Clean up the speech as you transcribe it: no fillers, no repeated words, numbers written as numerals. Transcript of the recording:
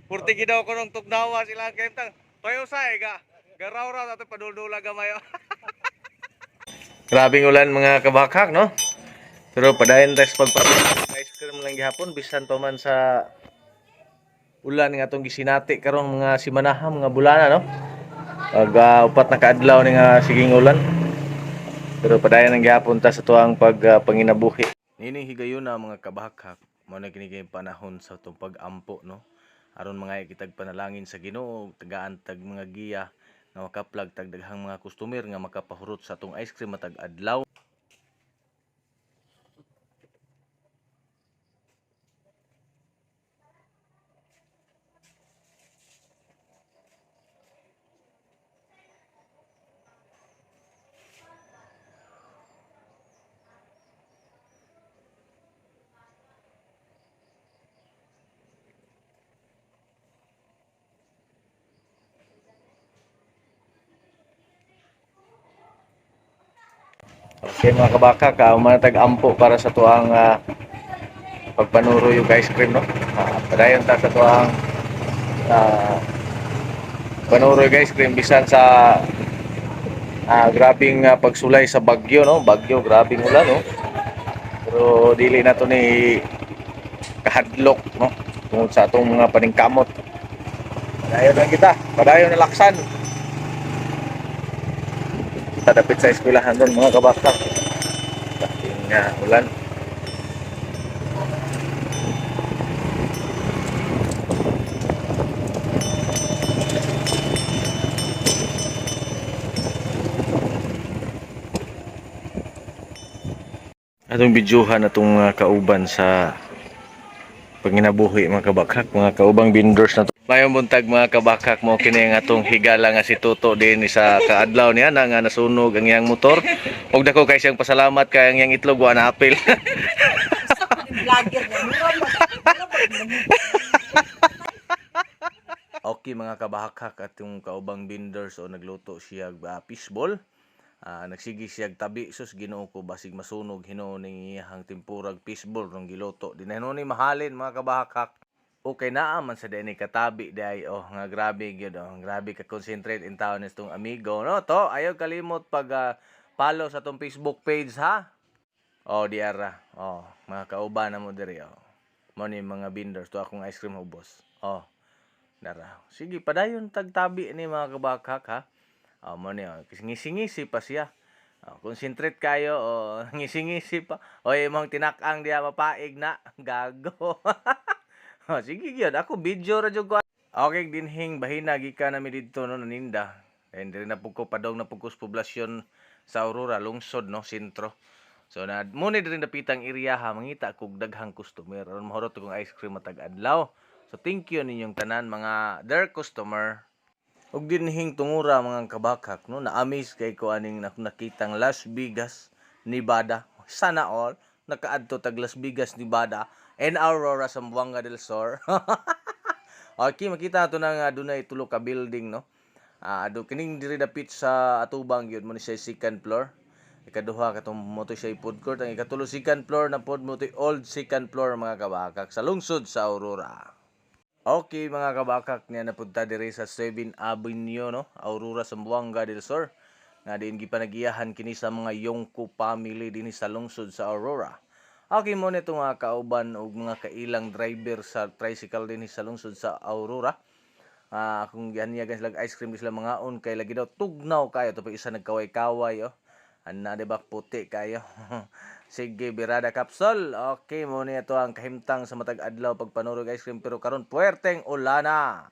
Purti gid daw ko nung tugnawa sila ang kahimtang. Toyo sa ga. Garaw-raw ato paduldula gamay. Grabing ulan, mga kabakhak, no? Pero padayon tayo sa pagpa ice cream lang gihapon bisan pa man sa ulan nga atong gisinati karong mga simanaha, mga bulana, no? Pag upat na kaadlaw ni nga siging ulan. Pero padayon ang gihapon ta sa tuang pag panginabuhi. Nining higayon na, mga kabakhak, mao na kini kay panahon sa atong pag-ampo, no? Aron mga kitag panalangin sa Ginoo, tagaan tag mga giya nga makaplag tag daghang mga customer nga makapahurot sa atong ice cream matag adlaw. Okay, mga kabaka, ka tag-ampo para sa tuang pagpanuro yung ice cream, no? Padayon ta sa tuang panuro yung ice cream bisan sa grabing pagsulay sa bagyo, no? Bagyo, grabing ulan, no? Pero dili na to ni kahadlok, no? Tungod sa atong mga paningkamot. Padayon lang kita, padayon na laksan. Sa dapit sa eskwelahan doon, mga kabaka. Grabing ulan. Atong bidyuhan atong mga kauban sa panginabuhi, mga kabakhak, mga kaubang vendors na to. Mayong buntag, mga kabakhak, mo kini ang atong higala nga si Toto din sa kaadlaw niya na nga nasunog ang iyang motor. Og dako kay siyang pasalamat kay ang iyang itlog wa na apil. Vlogger na. Mura Okay, mga kabakhak, at yung kaubang vendors o nagluto siya fishball. Nagsige siya tabi, sus Ginoo ko, basig masunog hinuon ning iyahang tempurag fishball rong giluto. Di na hinuon ni mahalin, mga kabakhak. Okay naa man sa ni katabi day, oh, nga grabe gyud, oh, grabe ka concentrate in taon nitong amigo, no? To ayaw kalimot pag follow sa atong Facebook page, ha. Oh, di ara, oh, mga kauban na mo diri, oh, mo ni mga vendors to akong ice cream ubos, oh. Dara. Sige, padayon tagtabi ni, mga kabakhak, ha. Oh, mo ni, oh, ngisi-ngisi pa siya. Oh, concentrate kayo, oh, ngisi-ngisi pa. Oy, imong tinakang diya mapaig na. Gago. Oh, sige gyud, ako video ra jud ko. Okay, dinhing bahina gikan nami didto, no, naninda. And diri na pud ko padong na pud ko sa poblasyon sa Aurora, lungsod, no, sentro. So na mo ni diri dapitang area, ha, mangita kog daghang customer aron mahurot kong ice cream matag adlaw. So thank you ninyong tanan, mga dear customer. Ug dinhing tungura, mga kabakhak, no, na-amaze kay ko aning nakitang Las Vegas, Nevada. Sana all nakaadto tag Las Vegas, Nevada and Aurora, Zamboanga del Sur. Okay, makita nato na nga dunay tulo ka building, no. Do kining diri dapit sa atubang gyud mo ni siya second floor. Ikaduha katong mo to siya food court, ang ikatulo second floor na pod mo to old second floor, mga kabakak, sa lungsod sa Aurora. Okay, mga kabakak, niya napunta diri sa 7 Avenue, no, Aurora, Zamboanga del Sur. Nga diin gipanagiyahan kini sa mga Yongco family dinhi sa lungsod sa Aurora. Okay mo nito mga kauban og mga kailang driver sa tricycle dinhi sa lungsod sa Aurora. Akong gihanyagan sila ice cream di sila mangaon kay lagi daw tugnaw kayo to pa isa nagkaway-kaway, oh. Ana di ba puti kayo. Sige, birada kapsol. Okay mo ni ito ang kahimtang sa matag adlaw pagpanurog ice cream pero karon puwerteng ulana.